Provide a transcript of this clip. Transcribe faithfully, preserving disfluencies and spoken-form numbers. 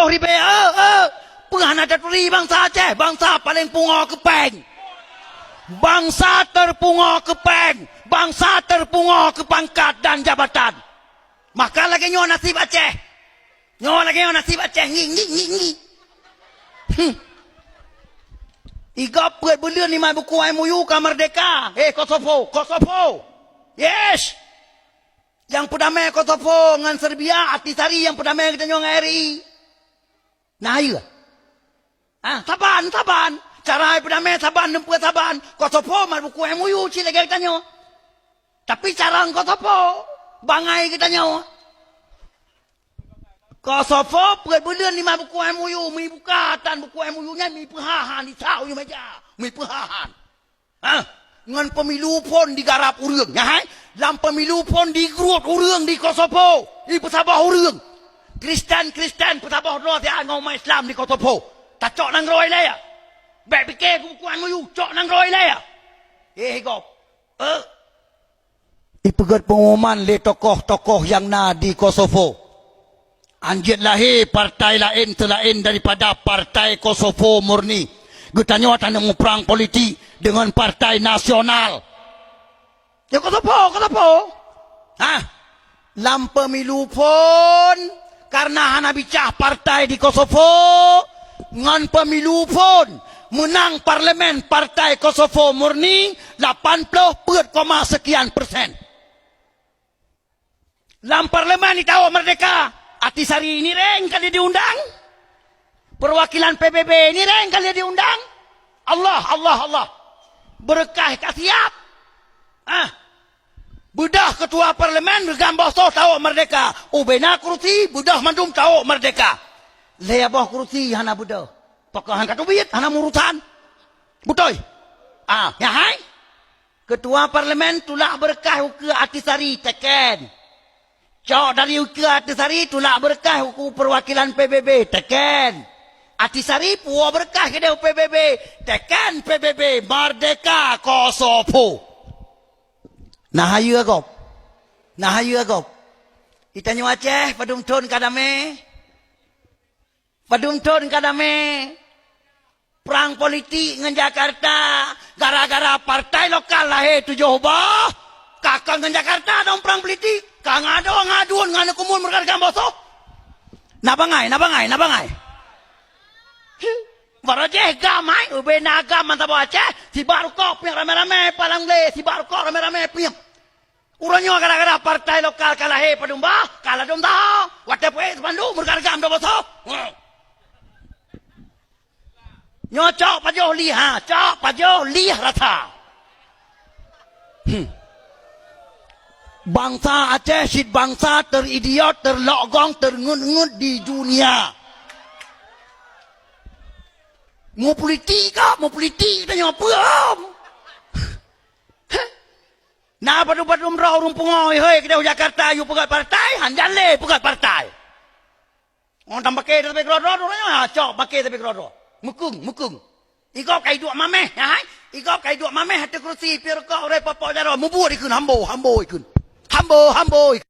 Pribé, eh, eh, peue hana taturi bansa Aceh, bansa paleng pungoe keu péng. Bansa terpungoe keu péng, bansa terpungoe keu pangkat dan jabatan. Maka lagée nyoe nasib Aceh. Nyoe lagée nyoe nasib Aceh, ngi, ngi, ngi, ngi. Hmm. Igob peuet buleuen nima buku M O U ka merdeka. Eh, Kosovo, Kosovo. Yes. Nyang peudamé Kosovo ngon Serbia, Ahtisaari nyang peudamé geutanyoe ngon R I. Nah, iya. Ah, saban, saban. Cara peudamé saban, neumpeue saban. Kosovo mat buku M O U cit lagée geutanyoe. Tapi cara ngon Kosovo, bangai geutanyoe. Kosovo peuet buleuen nima buku M O U, mi buka tan buku M O U nyan, mi peuhahan di tau meja, mi peuhahan. Ha? Ngon pemilu phon digarap ureuëng, nyan hai? Lam pemilu phon digrot ureuëng di Kosovo, ipeusaboh ureuëng. Kristen-Kristen peusaboh droe siat ngon umat Islam di Kosovo. Tacok nanggroe ilée ya. Bék pike keu buku M O U, cok nanggroe ilée ya. Eh, gob. Eh. Ipeugét pengumuman lé tokoh-tokoh nyang na di Kosovo. Anjeuet lahé partai laén seulaén daripada Partai Kosovo Murni. Geutanyoe tanyoe muprang politik deungon partai nasional. Ya, Kosovo, Kosovo. Hah? Lam pemilu phon, karena hana bicah partai di Kosovo, ngon pemilu phon, meunang parlemen Partai Kosovo Murni lapan ploh peuet koma sekian persen. Lam parlemen itawök merdeka, Ahtisaari nireng ka lheueh diundang, perwakilan P B B nireng ka lheueh diundang. Allah, Allah, Allah. Beureukat ka siab. Ah. Beudôh ketua parlemen reugam boh soh tawök merdeka. Ubena kursi, beudôh mandum tawök merdeka. Lhée boh kursi hana beudôh. Pakon han ka teubiet, hana murusan. Beutôi? Ah, nyan hai. Ketua parlemen tulak beureukat ukeue Ahtisaari, teken. Cok dari ukeue Ahtisaari tulak beureukat ukeue perwakilan P B B, teken. Ahtisaari puwoe beureukat keudeh P B B, teken P B B, merdeka Kosovo. Nah, hayeue gob. Nah, hayeue gob. Itanyoe Aceh, padum thon ka damé? Padum thon ka damé? Prang politik ngon Jakarta, gara-gara partai lokal lahé tujoh boh, ka kon ngon Jakarta dong prang politik, ka ngado ngadun ngon aneuk umum meureuka boh soh. Na bangai, na bangai, na bangai. Hi, baroe jih gam hai, ubena gam mantong boh Aceh, sibak rukok piep ramé-ramé, palang glé, sibak rukok ramé-ramé piep. Uroe nyoe gara-gara partai lokal ka lahé padum bah, ka ladom taho, watée peuék seupanduk meureuka gam dua boh soh. Nyoe cok pajoh lih, ha, cok pajoh lih rasa. Hmm. Bansa Aceh cit bansa teridiot, terlogong, terngut-ngut di dunia. Mupolitik ka, mupolitik tanyoe peue? Na padum-padum droe ureuëng pungo, hei, keudeh u Jakarta, yue peugét partai, han jaleh peugét partai. Ngon tambake tapi keudroe-droe, droe nyoe, ha, cok bake tapi keudroe-droe. Meukeung, meukeung. Igob kai duek mameh, ya hai? Igob kai duek mameh ateueh kursi, pih rukok, ureuëng popok jaroe, mubuet ikun, hambo, hambo ikun. Hambo, hambo ikun.